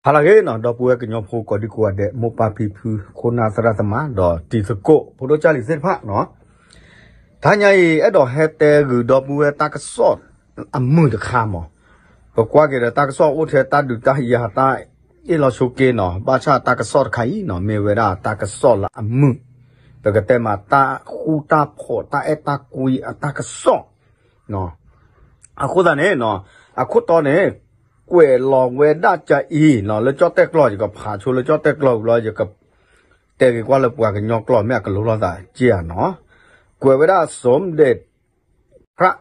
ဟါလၢအဂ့ၤနီၤ ဒီပုၢ်ဝဲၢ်ကညီဖိကိးဒံကိးဂၤဒဲး မိၢ်ပၢ်ဖံဖု ခိၣ်နၢ်သရၣ်သမါ ဒီးတံၤသကိး ဖိဒိၣ်ကၢ်လံၤသ့ၣ်တဖၣ်နီၤ, တဟါညါအံၤ အဲၣ်ဒိးဟဲတဲဂုာ်ဒီပုၢ်ဝဲၢ်တၢ်ကစီၣ်အမုာ်တခါမး, ပကွၢ်က့ၤဒီးတၢ်ကစီၣ်အိၣ်ထဲတၢ်ဒုးတၢ်ယၤတၢ်အ့ၣ်လိာ်ဆိးက့နီၤ, ဘၣ်ဆၣ်တၢ်ကစီၣ်တခါအံၤနီၤ မ့ၢ်ဝဲဒၣ်တၢ်ကစီၣ်လၢအမုာ်, ပကတဲမးတၢ်ဃူတၢ်ဖိးတၢ်အဲၣ်တၢ်ကွံအတၢ်ကစီၣ် အဃိသတးန့ၣ်နီၤ, အခိၣ်တီန့ၣ် ကွဲးလီၤဝဲဒၣ်ကအံၤနီၤ, လၢကၠီၣ်တဲၣ်ကျိာ် ယကဖးဆိလၢကၠီၣ်တဲၣ်ကျိာ်ဝံၤလီၤ ယကတဲက့ၤကွၢ်လၢပှၤကညီကျိာ် မ့ၢ်အကလိလိာ်သးက့ဧါနီၤ, ကွဲးဝဲဒၣ် สมเด็จพระ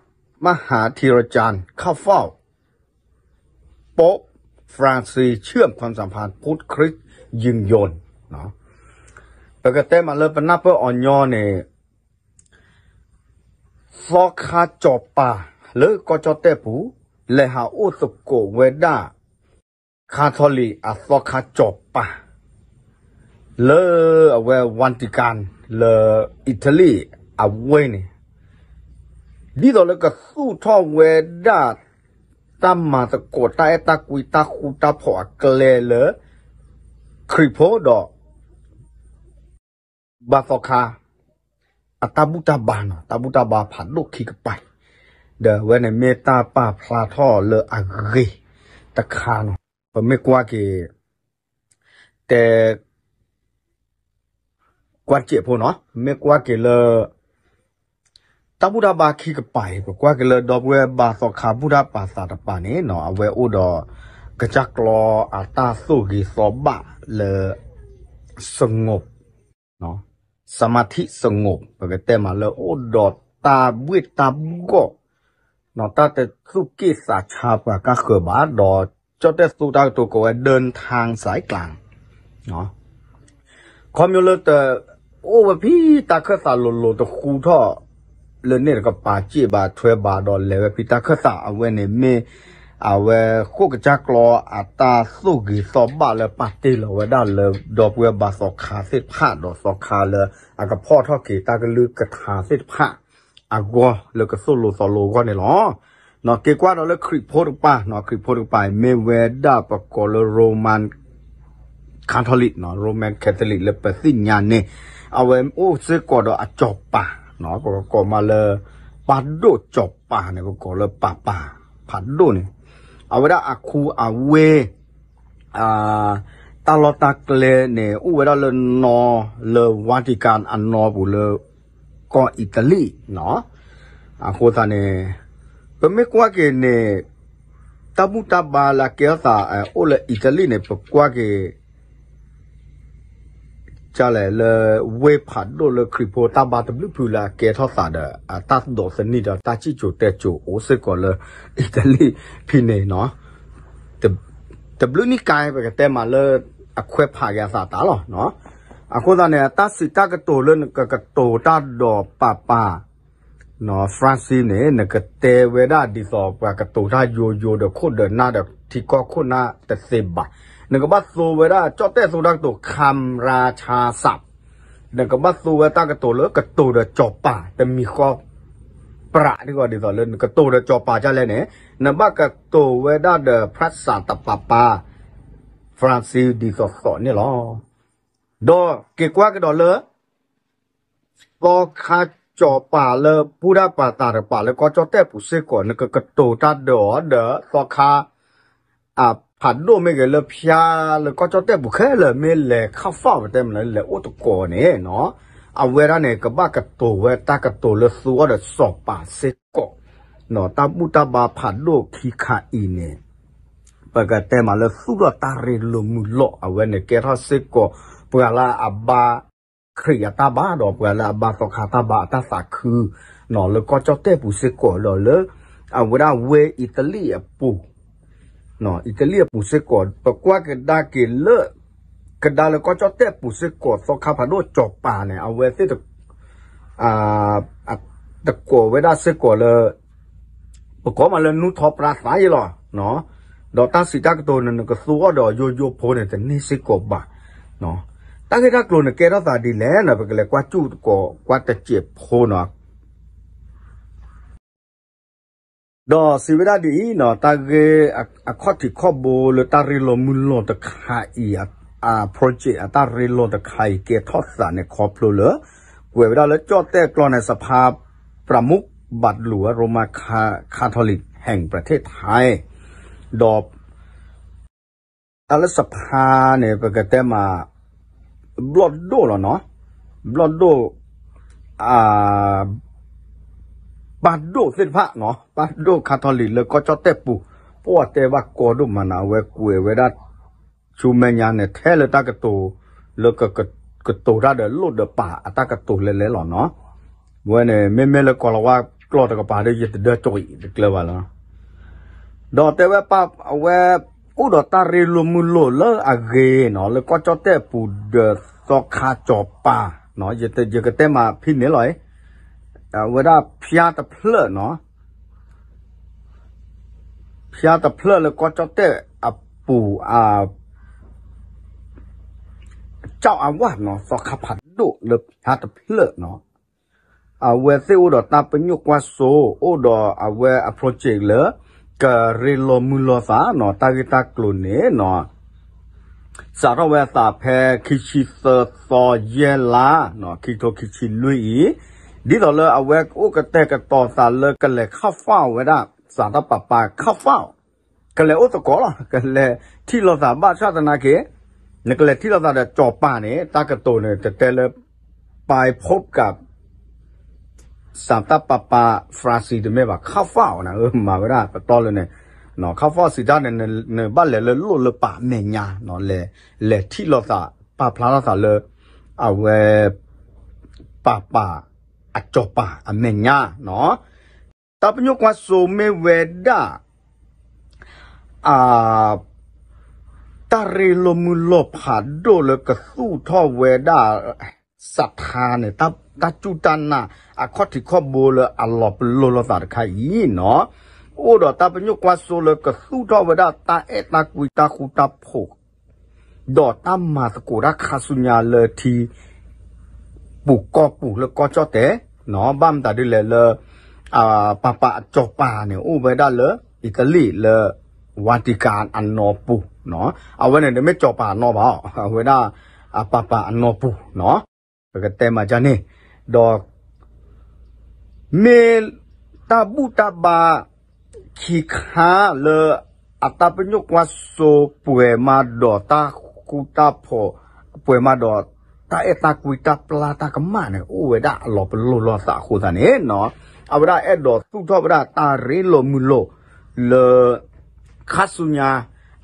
มหาธีรจารย์ เข้าเฝ้า Pope Francis เชื่อมความสัมพันธ์พุทธคริสต์ยืนยง ပကတဲမးလၢပနၢ်ပၢၢ်အီၤညီန့ၣ် သီခါစီၤပၤလၢကီၢ်ကၠီၣ်တဲၣ်ပူၤ လဲၤဟးအိၣ်သကိးဝဲဒၣ် ခါထီလံးအသီခါစီၤပၤ လၢအဝဲ Vatican လၢအံၣ်တလံၣ်အဝ့ၢ်န့ၣ် ဒ်သိးလၢကသူၣ်ထီၣ်ဝဲဒၣ် တၢ်မၤသကိးတၢ်အဲၣ်တၢ်ကွံတၢ်ဃူတၢ်ဖိးအကျဲလၢ ခရံာ်ဖိဒီး ဘါသီခါ အတၢ်ဘူၣ်တၢ်ဘါနီၤ, တၢ်ဘူၣ်တၢ်ဘါဖးဒိၣ်ခံကပၤ, ဒီးအဝဲန့ၣ်မ့ၢ်တၢ်ပာ်ဖျါထီၣ်လၢအဂ့ၤတခါနီၤ, ပမ့ၢ်ကွၢ်က့ၤ တဲ ကွၢ်စဲးဖိနီၤ, ပမ့ၢ်ကွၢ်က့ၤလၢ တၢ်ဘူၣ်တၢ်ဘါခံကပၤအံၤ ပကွၢ်က့ၤလၢဒီပုၢ်ဝဲၢ်ဘါသီခါဘူၣ်တၢ်ပာ်သးတပၤန့ၣ်နီၤ, အဝဲအိၣ်ဒီး ကစၢ်ကျီအတၢ်သိၣ်ဂ့ၤသီဘၣ်လၢ สงบ สมาธิสงบ ပကတဲမးလၢအိၣ်ဒီးတၢ်ဘှ့ၣ်တၢ်ဘှီၣ် တၢ်တသူၣ်က့ၣ်သးဆါပှၤကါဃၢၤဘၣ် ဒီးကၠီၣ်တဲၣ်သူတၢ်ကတိၤကိးဝဲ เดินทางสายกลาง ခီဖျိလၢတအိၣ်ဝဲဖဲတၢ်ခၢၣ်သးလိၤလိၤတဃူထီၣ် လၢန့ၣ်တကပၤစ့ၢ်ဘၣ်ထွဲဘၣ်ဒီးလဲၤဝဲဖဲတၢ်ခၢၣ်သး အဝဲန့ၣ်မ့ၢ် အဝဲဃိၣ်ကစၢ်ကျီအတၢ်သိၣ်ဂ့ၤသီဘၣ်လၢပာ်တ့ၢ်လီၤဝဲဒၣ်လၢဒီပုၢ်ဝဲၢ်ဘါသီခါသ့ၣ်တဖၣ် ဒီးသီခါလၢအကဖီၣ်ထီၣ်က့ၤတၢ်ကလုၢ်ကထါသ့ၣ်တဖၣ် အဂီၢ်လၢကသိၣ်လိသီလိအဂီၢ်န့ၣ်လီၤ. က့ၤကွၢ်ဒီးလၢခရံာ်ဖိတကပၤ, ခရံာ်ဖိတကပၤအံၤ မ့ၢ်ဝဲဒၣ်ပကိးလၢ Roman Catholic, Roman Catholic လၢပသ့ၣ်ညါန့ၣ် အဝဲအိၣ်စ့ၢ်ကီးဒီးအစီၤပၤ, ပကကိးမးလၢ ပၢ်ဒိၣ်စီၤပၤန့ၣ် ပကိးလၢပၢ်ပၢ်ဖးဒိၣ်န့ၣ်, အဝဲဒၣ်အခူအဝ့ၢ် တၢ်လီၢ်တၢ်ကျဲန့ၣ် အိၣ်ဝဲဒၣ်လၢနီၤလၢ Vatican အနီၤပူၤလၢ ကီၢ်အံၣ်တလံၣ်နီၤ. အဃိသတးန့ၣ် ပမ့ၢ်ကွၢ်က့ၤန့ၣ် တၢ်ဘူၣ်တၢ်ဘါလၢအကဲထီၣ်သးအိၣ်လၢအံၣ်တလံၣ်န့ၣ် ပကွၢ်က့ၤ ကလဲၣ်လၢ ဝ့ၢ်ဖးဒိၣ်လၢခရံာ်ဖိတၢ်ဘါတဘျုးဖုလၢအကဲထီၣ်သးဒီး အတၢ်ဒိးသန့ၤဒီးတၢ်စံၣ်စိၤတဲစိၤအိၣ်စ့ၢ်ကီးလၢ အံၣ်တလံၣ်ဖဲန့ၣ်နီၤ. တဘျုးနံၣ်ကါ ပကတဲမးလၢ အခွဲးဖးက့ၤအသးတၢ်လီၤ. အဃိသတးန့ၣ် တၢ်စံးတၢ်ကတိၤလၢနကကတိၤတၢ်ဒီးပၢ်ပၢ် Francis န့ၣ် နကတဲဝဲဒၣ်ဒ်သိးပှၤကတိၤတၢ်ယိယိဒီးခိၣ်ဒီးနၢ်ဒီးထံကီၢ်ခိၣ်နၢ်တသ့ဘၣ်. နကဘၣ်သိဝဲဒၣ်ကၠီၣ်တဲၣ်သိတၢ်ကတိၤ คำราชาศัพท์, နကဘၣ်သိဝဲတၢ်ကတိၤလၢကတိၤဒီးစီၤပၤ တမံၤဃီ ပြး ဒ်သိးလၢနကတိၤဒီးစီၤပၤဒ်လဲၣ်န့ၣ် နဘၣ်ကတိၤဝဲဒၣ်ဒီး พระสันตะปาปา Francis ဒ်သိးသိးန့ၣ်လီၤ. ဒီးက့ၤကွၢ်ကဒီးလၢ သီခါစီၤပၤလၢဘူၣ်တၢ်ပာ်သးတကပၤလၢကီၢ်ကၠီၣ်တဲၣ်ပူၤစ့ၢ်ကီး နကကတိၤတၢ်ဒီးအီၤဒီးသီခါ အဖးဒိၣ်မ့ၢ်ဂ့ၤလၢဖၠါလၢကီၢ်ကၠီၣ်တဲၣ်ပူၤခဲလၢာ် မ့ၢ်လဲၤခီၣ်ဖီၣ်ပတဲမနုၤလဲၤအိၣ်သကိးန့ၣ်နီၤ, အဝဲဒၣ်န့ၣ် ကဘၣ်ကတိၤဝဲတၢ်ကတိၤလၢသူအီၤဒီးစီၤပၤစ့ၢ်ကီး, တၢ်ဘူၣ်တၢ်ဘါဖးဒိၣ်ခံခါအံၤန့ၣ် ပကတဲမးလၢသူၣ်ထီၣ်တၢ်ရ့လိာ်မုာ်လိာ် အဝဲန့ၣ်ကဲထီၣ်စ့ၢ်ကီး ပှၤလၢအဘါ ခရံာ်အတၢ်ဘါဒီးပှၤလၢအဘါသီခါတၢ်ဘါအတၢ်သးခု လၢကီၢ်ကၠီၣ်တဲၣ်ပူၤစ့ၢ်ကီးဒီးလၢ အဝဲဒၣ်ဝ့ၢ်အံၣ်တလံၣ်အပူၤ, အံၣ်တလံၣ်အပူၤစ့ၢ်ကီး ပကွၢ်ကဒါက့ၤလၢ ကဒါလၢကီၢ်ကၠီၣ်တဲၣ်ပူၤစ့ၢ်ကီး သီခါဖးဒိၣ်စီၤပၤန့ၣ် အဝဲသ့ၣ် တကိးဝဲဒၣ်စ့ၢ်ကီးလၢ ပကိးမးလၢနူၢ်ထီပြါသးယဲလီၤ. ဒီးတၢ်စံးတၢ်ကတိၤန့ၣ် နကသူအီၤဒီးယိယိဖိန့ၣ် တန့ၢ်စ့ၢ်ကီးဘၣ်. တၢ်ဂ့ၢ်တၢ်ကျိၤန့ၣ်ကဲထီၣ်သးဒ်လဲၣ်န့ၣ် ပကလဲၤကွၢ်စူၣ်သကိးကွၢ်တစဲးဖိနီၤ. ဒီးစံးဝဲဒၣ်ဒ်အံၤနီၤ, တၢ်ဂ့ၢ်အခီၣ်ထံးခီၣ်ဘိလၢတၢ်ရ့လိာ်မုာ်လိာ်တခါအံၤ, အ project အတၢ်ရ့လိာ်တခါအံၤ ကဲထီၣ်သးန့ၣ်ခီဖျိလၢ ကွဲးဝဲဒၣ်လၢကၠီၣ်တဲၣ်ကျီန့ၣ် สภาประมุข บาทหลวงโรมันคาทอลิกแห่งประเทศไทย ဒီး တၢ်လၢ สภา န့ၣ် ပကတဲမး ဘျီၣ်ဒိၣ်လီၤနီၤ, ဘျီၣ်ဒိၣ် ပၢ်ဒိၣ်သ့ၣ်တဖၣ်နီၤ, ပၢ်ဒိၣ် คาทอลิก လၢကီၢ်ကၠီၣ်တဲၣ်ပူၤ, ပှၤတဲဘၣ်ကီဒိၣ်မးနီၤ, အဝဲကွဲးဝဲဒၣ် ဆူမဲာ်ညါန့ၣ် ထဲလၢတၢ်ကတိၤ လၢက ကတိၤတၢ်ဒီးလိၣ်ဒီးပာ်အတၢ်ကတိၤလဲၤလဲၤလီၤနီၤ, အဝဲန့ၣ် မ့မ့ၢ်လၢကိၤလၤဝါကျိာ်တကပၤဒီး ယတဒၢကၠီအံၤတကျၢၤဘၣ်လီၤ. ဒီးတဲဝဲပၢ်အဝဲ အိၣ်ဒီးတၢ်ရ့လိာ်မုာ်လိာ်လၢအဂ့ၤနီၤ, လၢကီၢ်ကၠီၣ်တဲၣ်ပူၤဒီးသီခါစီၤပၤ, ယကတဲမးဖဲန့ၣ်လီၤ, အဝဲဒၣ်ဖၠါတဖျၢၣ်နီၤ, ဖၠါတဖျၢၣ်လၢကီၢ်ကၠီၣ်တဲၣ်အပူၤ အ ကၠီၣ်အဝၣ်နီၤ, သီခါဖးဒိၣ်လၢဖၠါတဖျၢၣ်နီၤ, အဝဲသ့ၣ်အိၣ်ဒီးတၢ်ပညိၣ်ကွၢ်စိ, အိၣ်ဒီးအဝဲအ project လၢ ကရ့လိာ်မုာ်လိာ်သးနီၤ, တၢ်ဂ့ၢ်တၢ်ကျိၤန့ၣ်နီၤ, စးထီၣ်ဝဲအသးဖဲခံဆံသၢသီယဲၢ်လါ, ခံကထိခံဆံလွံၢ်အံၤ, ဒ်သိးလၢအဝဲကအိၣ်ကတဲာ်ကတီၤသးလၢကလဲၤခီၣ်ဖၣ်ဝဲဒၣ် စးထီၣ်ပၤပၤခီၣ်ဖၣ်, ကလဲၤအိၣ်သကိးလီၤ, ကလဲၤထံၣ်လိာ်သးဘၣ်ဆၣ်သနာ်က့, နကလဲၤထံၣ်လိာ်သးဒီးစီၤပၤန့ၣ် တၢ်ကတိၤန့ၣ် တတဲလၢ ပၢ်ဖီၣ်ကး စးထီၣ်ပၤပၤ ဖရၣ်စံၣ်တမ့ၢ်ဘၣ် ခီၣ်ဖၣ်အီၤန့ၣ် မၤဝဲဒၣ်ပတီၢ်လၢန့ၣ်, ခီၣ်ဖၣ်စံးတၢ်န့ၣ် နဘၣ်လဲၤလၢလိၣ်လၢပာ်အမဲာ်ညါ, လဲၤထံၣ်လိာ်သး ပာ်ဖျါလိာ်သးလၢ အဝဲ ပၤပၤ အစီၤပၤအမဲာ်ညါနီၤ, တၢ်ပညိၣ်ကွၢ်စိမ့ၢ်ဝဲဒၣ် အ တၢ်ရ့လိာ်မုာ်လိာ်ဖးဒိၣ်လၢကသူၣ်ထီၣ်ဝဲဒၣ် စးထါန့ၣ် တၢ်စူၢ်တၢ်နာ်အခီၣ်ထံးခီၣ်ဘိလၢအလီၤပလိာ်လိာ်သးတခါအံၤနီၤ, အိၣ်ဒီးတၢ်ပညိၣ်ကွၢ်စိလၢကသူၣ်ထီၣ်ဝဲဒၣ်တၢ်အဲၣ်တၢ်ကွံတၢ်ဃူတၢ်ဖိး ဒီးတၢ်မၤသကိးတၢ်ခါဆူညါလၢထံ ပူၤကီၢ်ပူၤလၢကီၢ်ကၠီၣ်တဲာ်, ဘၣ်မတၤဒ်လဲၣ်လၢ ပၤပၤအစီၤပၤန့ၣ် အိၣ်ဝဲဒၣ်လၢ အံၣ်တလံၣ်လၢ Vatican အနီၢ်ပူၤ, အဝဲန့ၣ်တမ့ၢ်စီၤပၤအနီၢ်ဘၣ်, အဝဲဒၣ် ပၤပၤအနီၢ်ပူၤ, ပကတဲမးဒ်န့ၣ်, ဒီး မ့ၢ်တၢ်ဘူၣ်တၢ်ဘါ ခံခါလၢ အတၢ်ပညိၣ်ကွၢ်စိပှဲၤမးဒီးတၢ်ဃူတၢ်ဖိး, ပှဲၤမးဒီးတၢ်အဲၣ်တၢ်ကွံတၢ်ပျၢ်တၢ်ကမၣ်န့ၣ် အိၣ်ဝဲဒၣ်အလီၤပလိာ်လိာ်သးအဃိသတးန့ၣ်, အဝဲဒၣ်အဲၣ်ဒိးသူၣ်ထီၣ်ဝဲဒၣ်တၢ်ရ့လိာ်မုာ်လိာ်လၢ ခါဆူညါ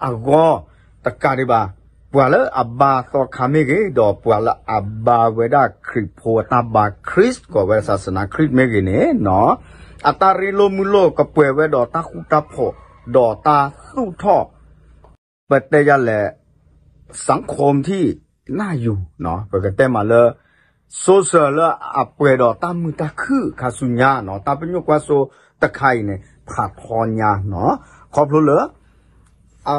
အဂီၢ်တကးဒံးဘၣ်, ပှၤလၢအဘါသီခါမ့ၢ်ဂ့ၤ, ဒီးပှၤလၢအဘါဝဲဒၣ်ခရံာ်ဖိအတၢ်ဘါခရံာ် ကိးဝဲဒၣ် ศาสนาคริสต์ မ့ၢ်ဂ့ၤန့ၣ်, အတၢ်ရ့လိာ်မုာ်လိာ်ကပှဲၤဝဲဒီးတၢ်ဃူတၢ်ဖိး, ဒီးတၢ်သူၣ်ထီၣ် ပတဲယၤလဲၣ် สังคมที่น่าอยู่, ပကတဲမးလၢ social လၢအပှဲၤဒီးတၢ်မုာ်တၢ်ခုၣ်ခါဆူညါနီၤ, တၢ်ပညိၣ်ကွၢ်စိတခါအံၤန့ၣ် ဖးထီညါနီၤ, ခီဖျိလၢ အ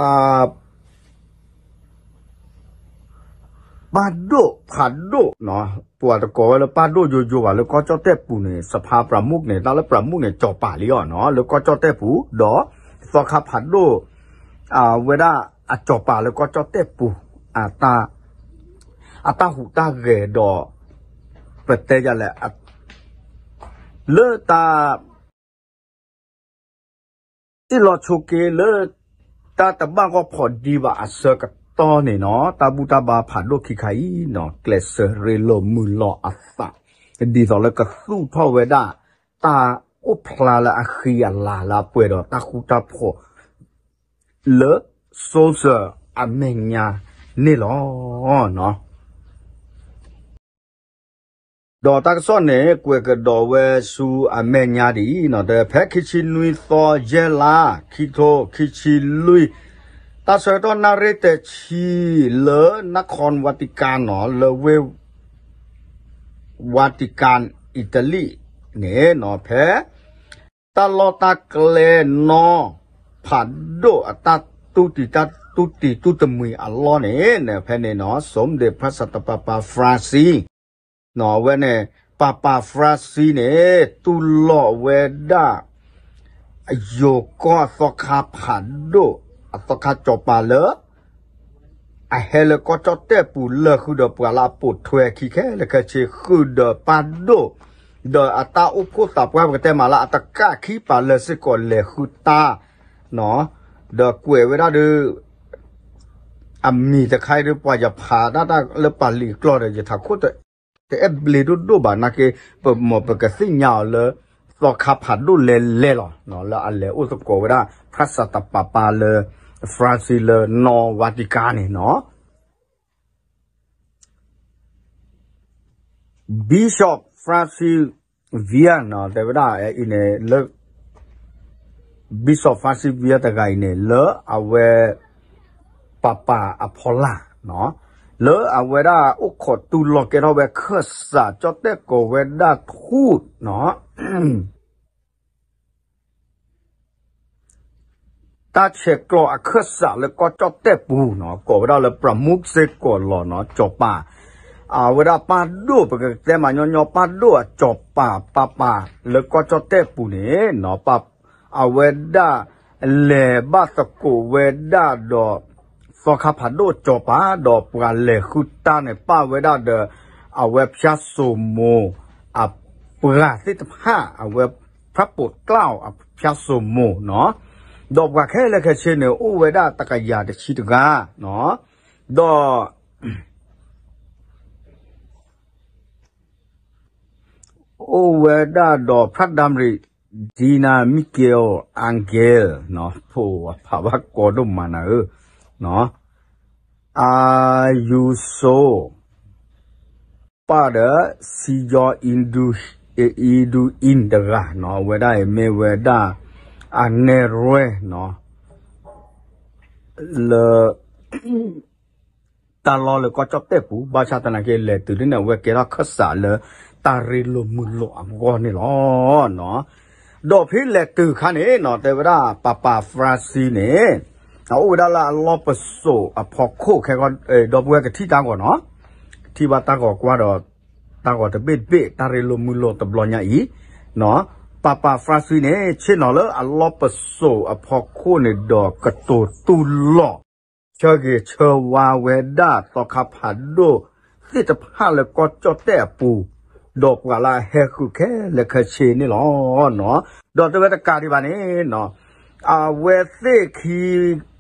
ပၢ်ဒိၣ်ဖးဒိၣ်နီၤ, ပှၤတကိးဝဲလၢပၢ်ဒိၣ်ယိယိဘၣ် လၢကီၢ်ကၠီၣ်တဲၣ်ပူၤန့ၣ် สภาประมุข န့ၣ် တၢ်လၢ ประมุข န့ၣ် စီၤပၤလံအီၤနီၤ, လၢကီၢ်ကၠီၣ်တဲၣ်ပူၤ, ဒီးသီခါဖးဒိၣ် အဝဲဒၣ်အစီၤပၤလၢကီၢ်ကၠီၣ်တဲၣ်ပူၤ အတၢ်ဟူးတၢ်ဂဲၤဒီး ပတဲယၤလဲၣ် လၢတၢ် အ့ၣ်လိာ်ဆိးက့လၢ တၢ်တဘၣ်ဂီၢ်ဖီးဒံးဘၣ်အဆၢကတီၢ်န့ၣ်နီၤ, တၢ်ဘူၣ်တၢ်ဘါဖးဒိၣ်ခံခါအံၤနီၤ ကျဲးစၢးရ့လိာ်မုာ်လိာ်အသး ဒ်သိးလၢကသူၣ်ထီၣ်ဝဲဒၣ် တၢ်အိၣ်ဖျါလၢအဃံအလၤလၢအပှဲၤဒီးတၢ်ဃူတၢ်ဖိး လၢ social အမဲာ်ညါန့ၣ်လီၤ. ဒီးတၢ်ကစီၣ်န့ၣ် ကွဲးကဒီးဝဲဆူအမဲာ်ညါဒ်အံၤနီၤ, ဖဲခံဆံနွံသီယဲၢ်လါ ခံကထိခံဆံလွံၢ် တၢ်ဆၢကတီၢ်နၣ်ရံၣ်တဆံ လၢ นครวาติกัน နီၤ, လၢဝ့ၢ် Vatican အံၣ်တလံၣ်န့ၣ်နီၤ, ဖဲ တၢ်လီၢ်တၢ်ကျဲနီၤ ဖးဒိၣ်အတၢ်တူၢ်တံၢ်တၢ်တူၢ်တံၢ်တူၢ်တမှံၤအလီၢ်န့ၣ် ဖဲန့ၣ်နီၤ สมเด็จพระสันตะปาปา ฟรานซิส နီၤ, အဝဲန့ၣ် ပၤပၤ Francis န့ၣ် တူၢ်လိာ်ဝဲဒၣ် ယိၤကီၢ်အသီခါဖးဒိၣ် အသီခါစီၤပၤလၢ အဟဲလၢကီၢ်ကၠီၣ်တဲၣ်ပူၤ လၢာ်ဃုာ်ဒီးပှၤလၢအပိာ်ထွဲအခံခဲလၢာ်ခဲဆ့ဃုာ်ဒီးပၢ်ဒိၣ်, ဒီးအတၢ်အိၣ်ဖှိၣ်သးပှၢ်ပကတဲမးလၢအတကးခံပာ်လၢစ့ၢ်ကီးလဲၤဃုတၢ် ဒီးကွဲးဝဲဒၣ်ဒီး အမံၤတခါအံၤဒီး ပှၤယဖးတၢ်တၢ်လၢပာ်လံာ်အကျိာ်ဒီး ယထးခိၣ်တအဲၣ်ဘျ့ဒိၣ်ဒိၣ်ဘၣ်နာ်က့ ပမ့ၢ်ပကသ့ၣ်ညါအီၤလၢ သီခါဖးဒိၣ်လဲၤလဲၤလီၤ လၢအလဲၤအိၣ်သကိးဝဲဒၣ် ဖရၣ်စၢ်တပၤပၤလၢ France လၢနီၢ်ဝါတံကါန့ၣ်နီၤ Bishop Francis Xavier နီၤ တဲဝဲဒၣ်အံၤန့ၣ်လၢ Bishop Francis Xavier တဂၤအံၤန့ၣ် လၢအဝဲ ပၤပၤအဖီလာ်နီၤ လၢအဝဲဒၣ်အိၣ်ခိးတူၢ်လိာ်ကဲထီၣ်ဝဲခၢၣ်စး ကၠီၣ်တဲၣ်ကိးဝဲဒၣ်ထူၣ်နီၤ တၢ်ဆဲးကျိးအခၢၣ်စးလၢကီၢ်ကၠီၣ်တဲၣ်ပူၤနီၤ ကိးဝဲဒၣ်လၢ ပြမုၣ် စ့ၢ်ကီးလီၤနီၤ စီၤပၤ အဝဲဒၣ်ပၢ်ဒိၣ် ပကတဲမးညီညီ ပၢ်ဒိၣ်အစီၤပၤ ပၤပၤလၢကီၢ်ကၠီၣ်တဲၣ်ပူၤန့ၣ်နီၤ အဝဲဒၣ်လဲၤဘၣ်သကိးဝဲဒၣ်ဒီး သီခါဖးဒိၣ်စီၤပၤ ဒီးပှၤလဲၤဃုတၢ်န့ၣ် ပာ်ဝဲဒၣ်ဒီး အဝဲဖၠၣ်စိမိၤ အပှၤသ့ၣ်တဖၣ် အဝဲ ဖၠၣ်ပိာ်ကျၢ်အဖၠၣ်စိမိၤနီၤ ဒီးပှၤခဲလၢာ်ခဲဆ့န့ၣ် အိၣ်ဝဲဒၣ်တကယၤတဆံတဂၤနီၤ ဒီး အိၣ်ဝဲဒၣ်ဒီးဖၠၣ်ဒၤမရံး Dina Miguel Angel နီၤ ဖိအဖးဘၣ်ကီဒိၣ်မးနၤဧၢ Ayuso ပၢ်ဒီး Señor Indo-, Indo-in တဂၤနီၤ အဝဲဒၣ်အံၤမ့ၢ်ဝဲဒၣ် အနဲၣ်ရွဲၣ်နီၤ လၢ တၢ်လီၢ်လၢကီၢ်ကၠီၣ်တဲၣ်ပူၤ ဘၣ်ဆၣ်သနာ်က့ လဲၤတုၤဒ်န့ၣ် အဝဲကဲထီၣ်ခၢၣ်စးလၢ တၢ်ရ့လိာ်မုာ်လိာ်အဂီၢ်န့ၣ်လီၤ. ဒီးဖဲလဲၤတုၤအခါန့ၣ်နီၤ တဲဝဲဒၣ် ပၤပၤ Francis န့ၣ် အအိၣ်ဝဲဒၣ်လၢအလီၢ်ပစိာ်အဖီခိၣ်ခဲခီ ဒီပုၢ်ဝဲၢ်ကထံၣ်တၢ်ဂီၤနီၤ ထံၣ်ဘၣ်တၢ်ဂီၤကွၢ်ဒီး တၢ်ဂီၤတဘ့ၣ်တဘ့ၣ် တၢ်ရ့လိာ်မုာ်လိာ်တဘျီညါအံၤ ပၤပၤ Francis န့ၣ် ဆ့ၣ်နီၤလၢအလီၢ်ပစိာ်အဖီခိၣ်န့ၣ်ဒီး ကတိၤတူၢ်လိာ် ဆၢဂ့ၤဆၢဝါဝဲဒၣ် သီခါဖးဒိၣ်သ့ၣ်တဖၣ်လၢကီၢ်ကၠီၣ်တဲၣ်အပူၤ, ဒီးပှၤလၢအဟဲဃုာ်ခဲလၢာ်ခဲဆ့န့ၣ်လီၤ. ဒီးတဲဝဲတကးဒံးဘၣ်န့ၣ် အဝဲသ့ၣ်ခံ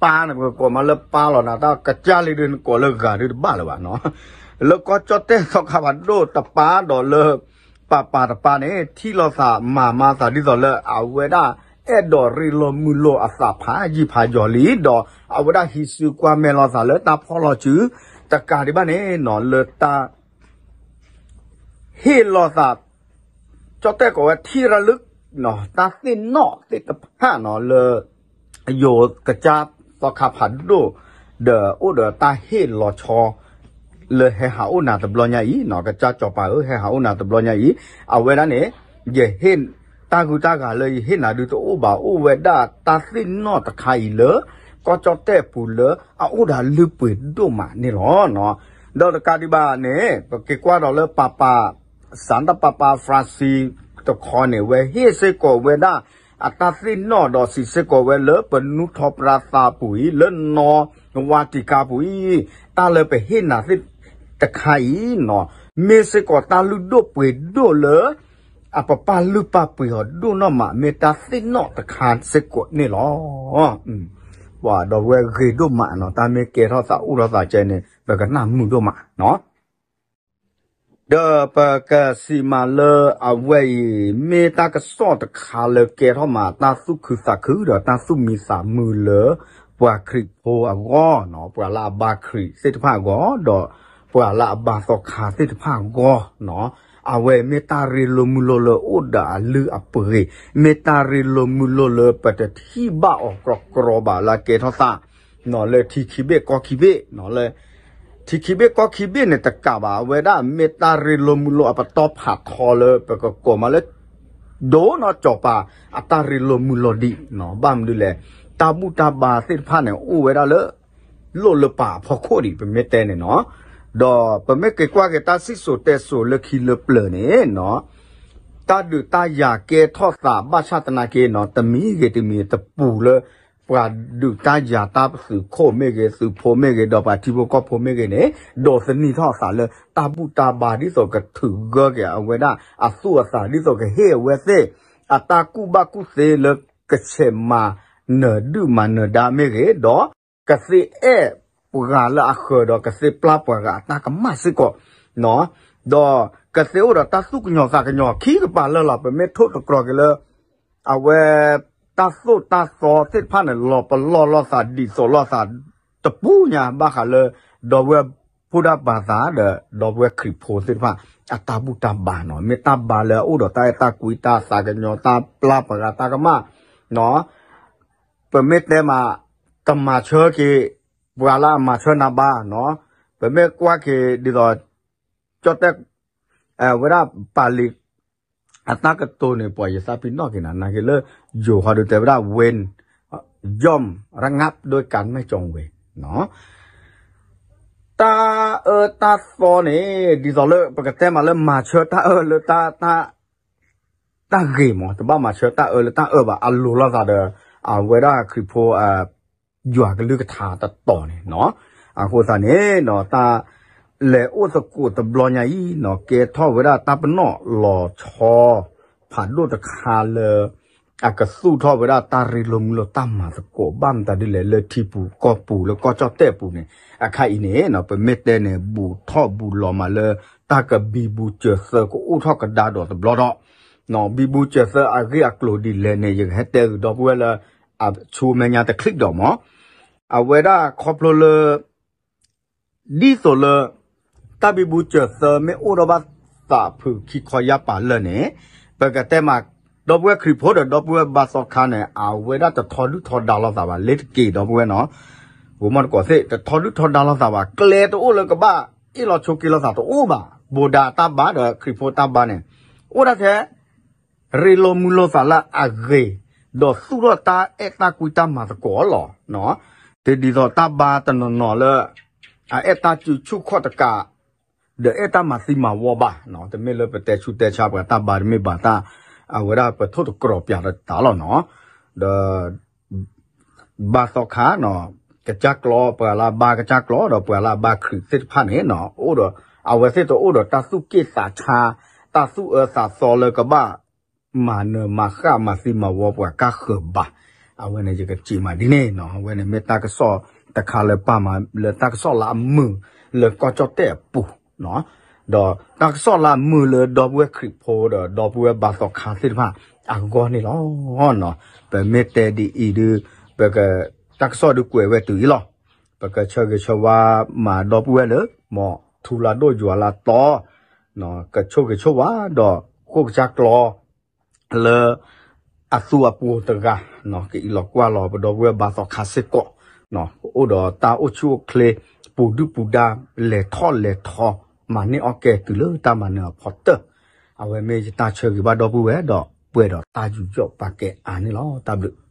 ပၢ်န့ၣ် ပကကိးမးလၢပၢ်လီၤနၤ တၢ်ကစၢ်လံဒီးနကိးလၢဂၤဒုတဘၣ်လၢၤဘၣ်နီၤ, လၢကီၢ်ကၠီၣ်တဲၣ်သီခါဖးဒိၣ်တပၤဒီးလၢ ပၤပၤတပၤန့ၣ် ထံၣ်လိာ်သးမၤမၤသးဒ်သိးလၢအဝဲဒၣ် အဲၣ်ဒိးရ့လိာ်မုာ်လိာ်အသးဖးယံာ်ဖးယီၤလံ, ဒီးအဝဲဒၣ်ဟံးစုကွၢ်မဲာ်လိာ်သးလၢတၢ်ဖီၣ်လီၤစု တကးဒံးဘၣ်န့ၣ်နီၤ လၢတၢ် ဟ့ၣ်လိာ်သး ကၠီၣ်တဲၣ်ကိးဝဲထံရၤလၢ တၢ်သ့ၣ်နီၣ်သ့ၣ်တဖၣ်နီၤ လၢ ယိၤကစၢ်သီခါဖးဒိၣ် ဒီးအိၣ်ဒီးတၢ်ဟ့ၣ်လီၤဆီ လၢဟဲဟးအိၣ်နၤတဘျီညါအံၤနီၤ, ကစၢ်စီၤပၤဧၢ ဟဲဟးအိၣ်နၤတဘျီညါအံၤ, အဝဲဒၣ်န့ၣ် ယဟ့ၣ် တၢ်ဂုၤတၢ်ဂၤလၢယဟ့ၣ်နၤဒုတအိၣ်ဘၣ်, အိၣ်ဝဲဒၣ်တၢ်သ့ၣ်နီၣ်တခါအံၤလၢ ကီၢ်ကၠီၣ်တဲၣ်ပူၤလၢအအိၣ်ဒီးလုၢ်ပှ့ၤဒိၣ်မးန့ၣ်လီၤ. ဒီးတကးဒံးဘၣ်န့ၣ် ပက့ၤကွၢ်ဒီးလၢပၤပၤ စၤတၢ်ပၤပၤ Francis တခီန့ၣ် ဝဲဟ့ၣ်စ့ၢ်ကီးဝဲဒၣ် အတၢ်သ့ၣ်နီၣ်ဒီးစံးစ့ၢ်ကီးဝဲလၢပနူထီပရၤသးပူၤအံၤ လၢနီၢ်ဝါတံကါပူၤအံၤ တၢ်လၢပဟ့ၣ်နၤသ့ၣ်တခါအံၤနီၤ မ့ၢ်စ့ၢ်ကီးတၢ်လုၢ်ဒိၣ်ပှ့ၤဒိၣ်လၢ အပပာ်လုၢ်ပာ်ပှ့ၤအီၤဒိၣ်နီၢ်မး မ့ၢ်တၢ်သ့ၣ်နီၣ်တခါစ့ၢ်ကီးန့ၣ်လီၤ. ပှၤဒီပုၢ်ဝဲၢ်ဂ့ၤဒိၣ်မးနီၤ, တၢ်မ့ၢ်ကဲထီၣ်သးအိၣ်ထီၣ်သးကဲန့ၣ် ပကနၢ်မုာ်ဒိၣ်မးနီၤ. ဒီးပကစံးမးလၢအဝဲအံၤ မ့ၢ်တၢ်ကစီၣ်တခါလၢကဲထီၣ်မး တၢ်သူၣ်ခုသးခုဒီးတၢ်သူၣ်မံသးမုာ်လၢ ပှၤခရံာ်ဖိအဂီၢ်နီၤ, ပှၤလၢအဘါခရံာ်သ့ၣ်တဖၣ်အဂီၢ် ဒီးပှၤလၢအဘါသီခါသ့ၣ်တဖၣ်အဂီၢ်နီၤ, အဝဲမ့ၢ်တၢ်ရ့လိာ်မုာ်လိာ်လၢအိၣ်ဒီးအလုၢ်အပှ့ၤ, မ့ၢ်တၢ်ရ့လိာ်မုာ်လိာ်လၢပတထံၣ်ဘၣ်အီၤကြီကြီဘၣ်လၢအကဲထီၣ်သး လၢထံခံဘ့ၣ်ကီၢ်ခံဘ့ၣ်, လၢ ထံခံဘ့ၣ်ကီၢ်ခံဘ့ၣ်န့ၣ်တကးဘၣ်, အဝဲဒၣ်မ့ၢ်တၢ်ရ့လိာ်မုာ်လိာ်အပတီၢ်ဖးထီလၢပကကိးမးလၢ ဒိၣ်နီၢ်စီၤပၤအတၢ်ရ့လိာ်မုာ်လိာ်ဒံး, ဘၣ်မနုၤလဲၣ်, တၢ်ဘူၣ်တၢ်ဘါသ့ၣ်တဖၣ်န့ၣ် အိၣ်ဝဲဒၣ်လၢ လိၣ်လၢပၤအဖီခိၣ်ဒံး ပမ့ၢ်တဲန့ၣ်နီၤ, ဒီးပမ့ၢ်က့ၤကွၢ်က့ၤတၢ်စံၣ်စိၤတဲစိၤလၢခံလၢပျၢၤန့ၣ်နီၤ တၢ်ဒုးတၢ်ယၤကဲထီၣ်သးဘၣ်ဆၣ်သနာ်က့နီၤ တမံၤဂ့ၤတမံၤတပူၤလၢ ပှၤဒုးတၢ်ယၤတၢ်သုးခိၣ်မ့ၢ်ဂ့ၤ သုးဖိမ့ၢ်ဂ့ၤ ဒီးပှၤထံဖိကီၢ်ဖိမ့ၢ်ဂ့ၤန့ၣ် ဒိးသန့ၤထီၣ်အသးလၢတၢ်ဘူၣ်တၢ်ဘါ ဒ်သိးကထုးဂၢၢ်က့ၤအဝဲဒၣ်အသူၣ်အသး ဒ်သိးကဟ့ၣ်အဝဲသ့ၣ် အတၢ်ကူၣ်ဘၣ်ကူၣ်သ့လၢကဆဲးမၤနၢၤဒုၣ်မၤနၢၤဒါမ့ၢ်ဂ့ၤ ဒီးကသ့အဲၣ်ပှၤလၢအဃၢၤ ဒီးကသ့ပျၢ်ပှၤဂၤအတၢ်ကမၣ်စ့ၢ်ကီး ဒီးကသ့အိၣ်ဒီးတၢ်သူၣ်ကညီၤသးကညီၤခံကပၤလၢာ်လီၤ. ပမ့ၢ်ထိၣ်သတြီၤက့ၤလၢ အဝဲ တၢ်သိၣ်တၢ်သီသ့ၣ်တဖၣ်န့ၣ် လီၤပလီၢ်လိာ်သး ဒ်သိးလိာ်သးတပူၤညါ ဘၣ်ဃးလၢ ဒီပုၢ်ဝဲၢ်ဖိဒၣ်ပှၤသးဒီး ဒီပုၢ်ဝဲၢ်ခရံာ်ဖိသ့ၣ်တဖၣ် အတၢ်ဘူၣ်တၢ်ဘါနီၤ မ့ၢ်တၢ်ဘါလၢအအိၣ်ဒီးတၢ်အဲၣ်တၢ်ကွံ တၢ်သးကညီၤ တၢ်ပျၢ်ပှၤဂၤတၢ်ကမၣ် ပမ့ၢ်တဲမး တမၤဆၢက့ၤ ပှၤလၢအမၤဆၢနၤဘါနီၤ ပမ့ၢ်ကွၢ်က့ၤဒ်သိး ကၠီၣ်တဲၣ် ဝဲဒၣ်ပာ်လံ အတၢ်ကတိၤန့ၣ် ပှၤယသးပ့ၤနီၣ်က့ၤနၤ နာ်က့ၤလၢ ယိၤဟီဒုးတဲဝဲဒၣ် ဝ့ၢ် ယီၣ် ရငပ် ဒိၣ်ကၣ်မဲၣ်ကၠီဝ့ၤ တၢ်အၢတၢ်သီန့ၣ် ဒ်သိးလၢပကတဲမးလၢမၤဆၢတၢ်အၢလၢ တၢ်ဂ့ၤမး တဘၣ်မၤဆၢတၢ်အၢလၢတၢ်အၢဘၣ် အလိၤလိာ်သးဒီး အဝဲဒၣ်ခရံာ်ဖိ ယွၤကလုၢ်ကထါတတီၤန့ၣ်နီၤ အဃိသတးန့ၣ်နီၤ တၢ်လဲၤအိၣ်သကိးတဘျီညါအံၤနီၤ ကဲထီၣ်ဝဲဒၣ်တၢ်ပနီၣ်လီၤဆီ ဖးဒိၣ်တခါလၢ အကသူၣ်ထီၣ်ဝဲဒၣ်တၢ်ရ့လိာ်မုာ်လိာ်တၢ်မၤသကိး ဘၣ်မတၤဒ်လဲၣ်လၢထံပူၤကီၢ်ပူၤလၢကီၢ်ကၠီၣ်တဲၣ်ပူၤန့ၣ် အခါအံၤန့ၣ်နီၤ ပမ့ၢ်တဲန့ၣ် ဘူးထီၣ်ဘူးလီၤမးလၢ တၢ်ကဘံဘူစၢၤသၢကအိၣ်ထီၣ်ကဒါဒီးတဘျီဒီး ဘံဘူစၢၤသၢအဂ့ၢ်အကျိၤဒ်လဲၣ်န့ၣ် ယကဟဲတဲဂ့ၤဒီပုၢ်ဝဲၢ်လၢ အဆူမဲာ်ညါတချံးဒီးမး အဝဲဒၣ်ခီဖျိလၢ ဒ်သိးလၢ တၢ်ဘံဘူစၢၤသၢမ့ၢ်အိၣ်ဒီးဘၣ်သးဖုးခံခီယါပာ်လၢာ်န့ၣ် ပကတဲမး ဒီပုၢ်ဝဲၢ်ခရံာ်ဖိဒီးဒီပုၢ်ဝဲၢ်ဘါသီခါန့ၣ် အဝဲဒၣ်တထီဒုၣ်ထီဒါလိာ်သးဘၣ် လ့ၤတက့ၤဒီပုၢ်ဝဲၢ်နီၤ ဂိၤမီၢ်တကိးသ့ၣ် တထီဒုၣ်ထီဒါလိာ်သးဘၣ် ကျဲတအိၣ်လၢကဘၣ်အ့ၣ်လိာ်ဆိးက့လိာ်သးတအိၣ်ဘၣ် ဘူးဒၣ်တၢ်ဘါဒီးခရံာ်ဖိတၢ်ဘါန့ၣ် အိၣ်ဒၣ်ထဲ ရ့လိာ်မုာ်လိာ်သးလၢအဂ့ၤ ဒီးသူၣ်ထီၣ်တၢ်အဲၣ်တၢ်ကွံတၢ်မၤသကိးလီၤ. တဒ်သိးတၢ်ဘါတနီၤနီၤလၢ အအဲၣ်တၢ်စုဆူၣ်ခီၣ်တကး ဒီးအဲၣ်တၢ်မၤသံမၤဝီဘၣ် တမ့ၢ်လၢပတဲဆူၣ်တဲဆါပှၤတၢ်ဘါတမ့ၢ်ဘၣ်တၢ် အဝဲဒၣ်ပထိၣ်သတြီၤပၠးတၢ်လီၤနီၤ ဒီး ဘါသီခါနီၤ ကစၢ်ကျီ ပှၤလၢအဘါကစၢ်ကျီ ဒီးပှၤလၢအဘါခရံာ်သ့ၣ်တဖၣ်န့ၣ်နီၤ အိၣ်ဒီး အဝဲသ့ၣ်တအိၣ်ဒီးတၢ်သူၣ်က့ၣ်သးဆါ တၢ်သူၣ်အၢသးသီလၢကဘၣ် မၤနၢၤမၤဃၣ်မၤသံမၤဝီပှၤကါဃၢၤဘၣ်. အဝဲန့ၣ်ယကစံးမးဒ်န့ၣ်နီၤ အဝဲန့ၣ်မ့ၢ်တၢ်ကစီၣ်တခါလၢပာ်မၤလၢတၢ်ကစီၣ်လၢအမုာ်လၢကီၢ်ကၠီၣ်တဲၣ်အပူၤ ဒီးတၢ်ကစီၣ်လၢအမုာ်လၢဒီပုၢ်ဝဲၢ်ခရံာ်ဖိဒီးဒီပုၢ်ဝဲၢ်ဘါသီခါသ့ၣ်တဖၣ်အဂီၢ်န့ၣ်လီၤ. ပမ့ၢ်တဲဒ်အံၤဒုး ပက တၢ်ကစီၣ်ဒုးကွဲးဝဲတုၤအံၤလီၤ. ပကဆၢဂ့ၤဆၢဝါမၤဒီပုၢ်ဝဲၢ်လၢ မ်ထူလၢဒိၣ်ယွၤလၢတီ ကဆိၣ်ဂ့ၤဆိၣ်ဝါဒီးဃိၣ်ကစၢ်ကျီ လၢ အသူအပူၤတဂၤ ကအံးလီၤကွၢ်လီၤပဒီပုၢ်ဝဲၢ်ဘါသီခါစ့ၢ်ကီး အိၣ်ဒီးတၢ်အိၣ်ဆူၣ်အိၣ်ချ့ ပူၤဒုၣ်ပူၤဒါ လဲၤထီၣ်လဲၤထီ မၤန့ၢ်အီၣ်ကဲတုၤလၢတၢ်မၤနၢၤအဖီတၢၢ် အဝဲမ့ၢ်ယတၢ်ဆၢဂ့ၤဘၣ်ဒီပုၢ်ဝဲၢ်ဒီးပှဲၤဒီးတၢ်ယူးယီၣ်ပာ်ကဲအါန့ၣ်လီၤ. တၢ်ဘျုး